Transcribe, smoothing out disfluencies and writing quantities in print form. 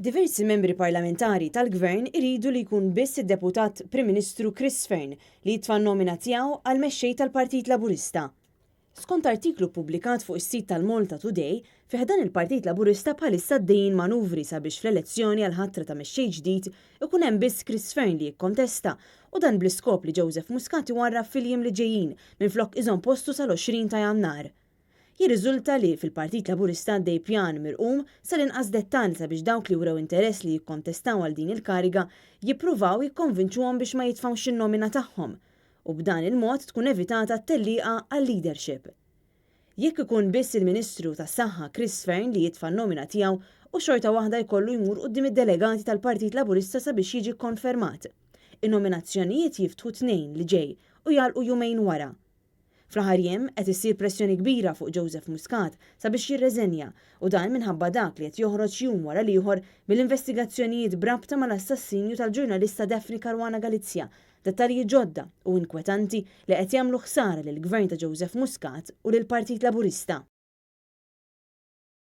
Diversi membri parlamentari tal-Gvern iridu li jkun biss id-Deputat Prim Ministru Chris Fearne li jitfa' n-nomina tiegħu għal mexxej tal-Partit Laburista. Skont artiklu ppubblikat fuq is-sit tal-Malta Today, fi ħdan il-Partit Laburista bħalissa għaddejjin manuvri sabiex fl-elezzjoni għall-ħatra ta' mexxej ġdid ikun hemm biss Chris Fearne li jikkontesta u dan bl-iskop li Joseph Muscat iwarrab fil-jiem li ġejjin minflok iżomm postu sal-20 ta' Jannar. Jirriżulta li fil-Partit Laburista għaddej pjan mirqum sal-inqas dettall sabiex dawk li wrew interess li jikkontestaw għal din il-kariga jippruvaw jikkonvinċuhom biex ma jitfgħux in-nomina tagħhom u b'dan il-mod tkun evitata t-tellieqa għal-leadership. Jekk ikun biss il-Ministru tas-Saħħa Chris Fearne li jitfa' n-nomina tiegħu u xorta waħda jkollu jmur quddiem id-delegati tal-Partit Laburista sabiex jiġi kkonfermat. In-nominazzjonijiet jiftħu t-Tnejn li ġej u jagħlqu jumejn wara. Fl-aħħar jiem qed issir pressjoni kbira fuq Joseph Muscat sabiex jirreżenja u dan minħabba dak li qed joħroġ jum wara l-ieħor mill-investigazzjonijiet b'rabta mal-assassinju tal-ġurnalista Daphne Caruana Galizia, dettalji ġodda u inkwetanti li qed jagħmlu ħsara lill-Gvern ta' Joseph Muscat u lill-Partit Laburista.